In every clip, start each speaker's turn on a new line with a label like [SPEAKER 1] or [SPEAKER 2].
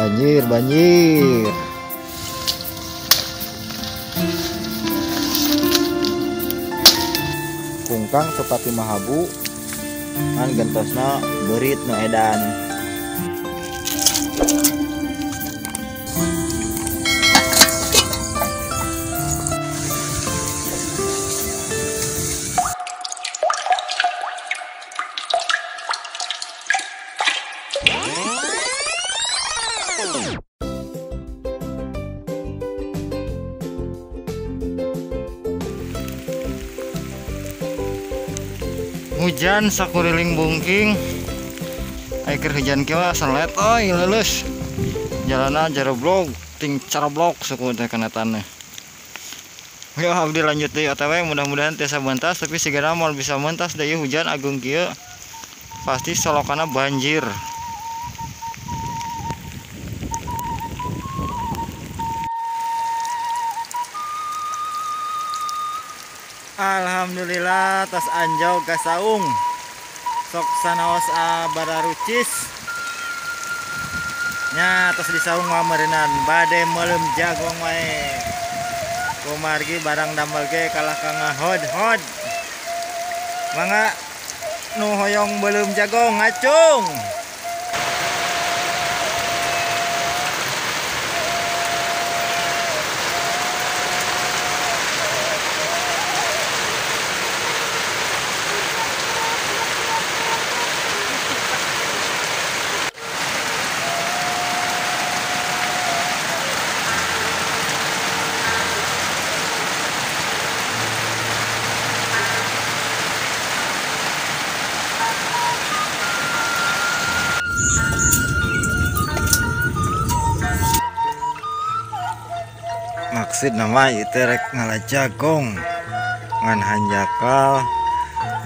[SPEAKER 1] Banjir, banjir. Kungkang sepati mahabu ngan gentosna beurit nu edan. Hujan sakuriling bungking, air hujan kiwa selet, oi lulus. Jalana jaroblog, ting carablok suku teh kenatannya. Yo abdi lanjut deui OTW, mudah-mudahan tiasa mentas, tapi sigana moal bisa mentas deui hujan agung kieu. Pasti solokana banjir. Alhamdulillah tas anjau ka saung. Sok sanaos bararucis. Nya tos di saung mah meureunnan bade meuleum jagong wae. Kumargi barang damel ge kalah ka ngahod-hod. Mangga nu hoyong beuleum jagong ngacung. Maksud nama itu rek ngala jagong ngan hanjakal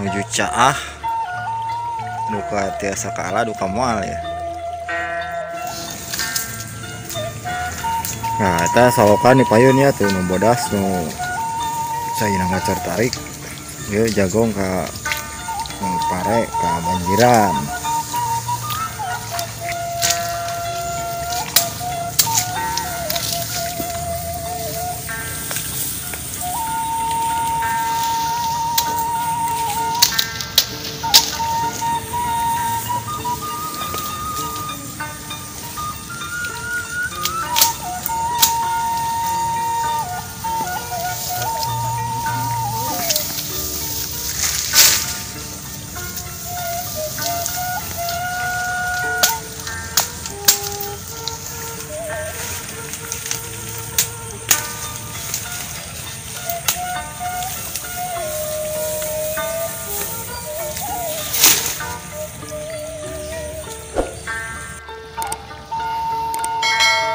[SPEAKER 1] nuju caah duka tiasa kalah duka moal ya. Nah eta salokan di payun ya tuh nu bodas nu saya ngacar tarik ya jagong ka pare ka banjiran.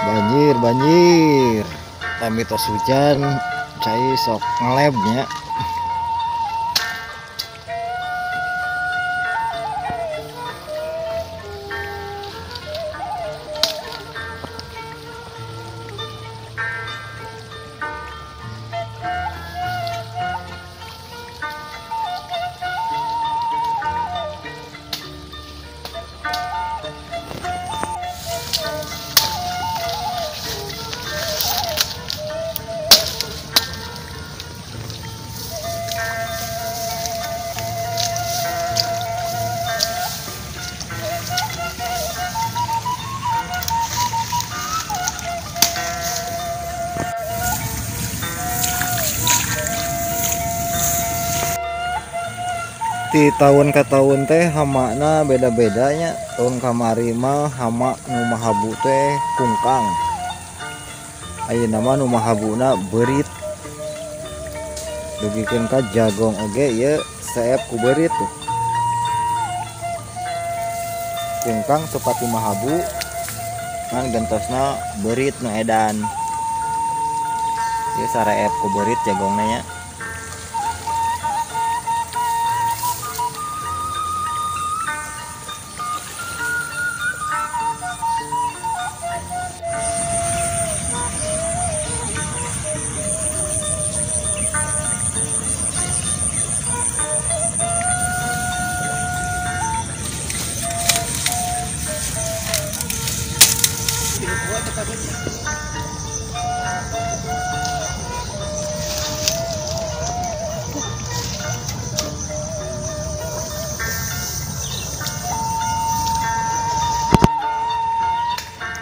[SPEAKER 1] Banjir, banjir. Tami tos hujan, cai sok ngelebnya. Di tahun ke tahun teh hamakna beda-bedanya. Tahun kamari mah hama nu mahabu teh kungkang, ayeuna mah nu mahabuna beurit. Dugikeun ka jagong oge ieu seep ku beurit tuh. Kungkang sepati mahabu ngan gentosna beurit nu edan. Ieu sareep ku beurit jagongna nya.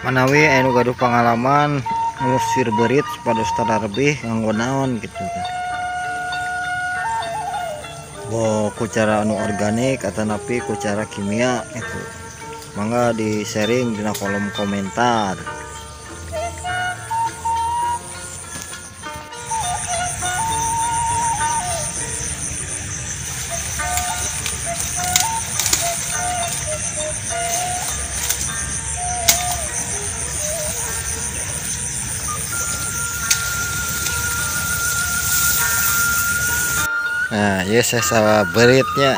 [SPEAKER 1] Manawi anu gaduh pengalaman ngusir berit supados tara rebih nganggo naon gitu kan. Bo ku cara anu organik atanapi ku cara kimia itu. Mangga di sharing dina kolom komentar. Nah, ya saya sama beritnya.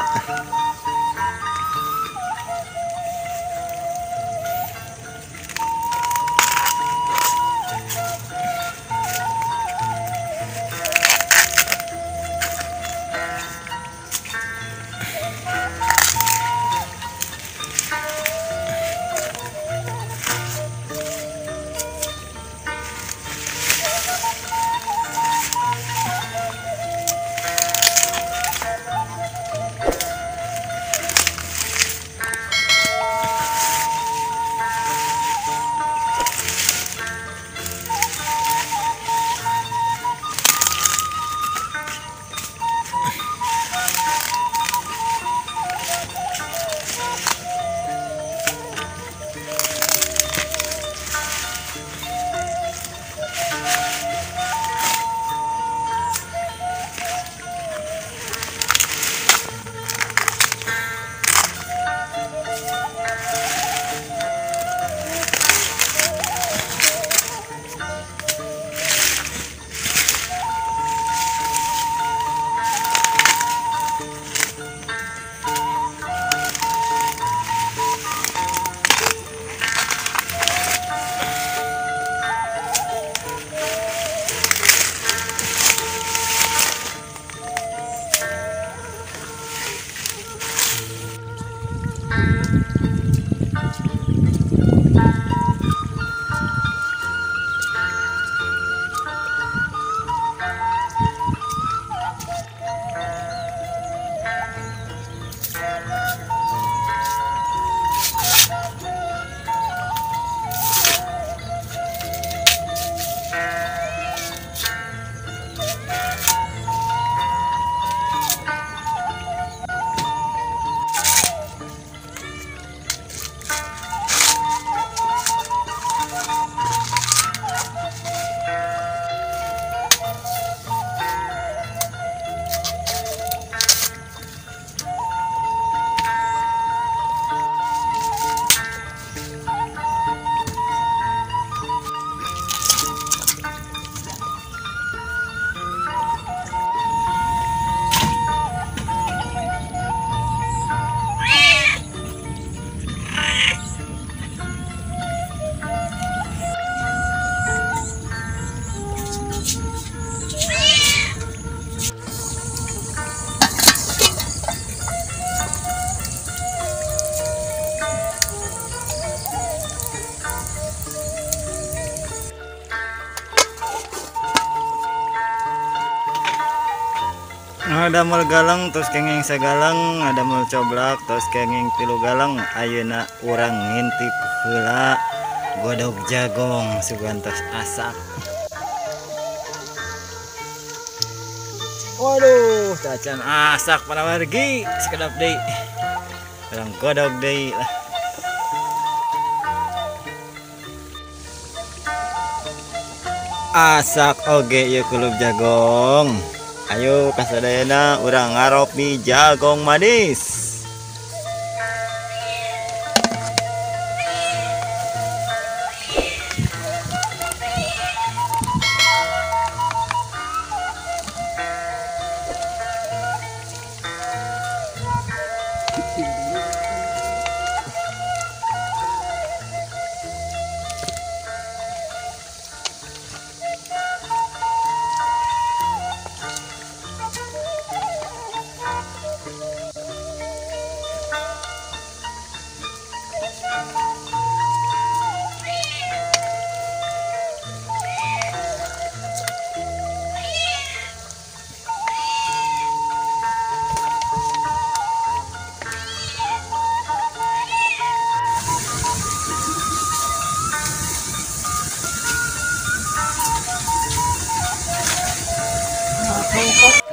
[SPEAKER 1] Ngadamel galang terus kenging sagalang, ngadamel coblak terus kenging tilu galang. Ayeuna urang ngintip heula godog jagong sugan tos asak. Waduh, tacan asak para wargi, sekedap deui. Urang godog deui lah. Asak oge ieu kulub jagong. Ayo kasadayana urang ngaropi jagong manis.
[SPEAKER 2] Bongkok.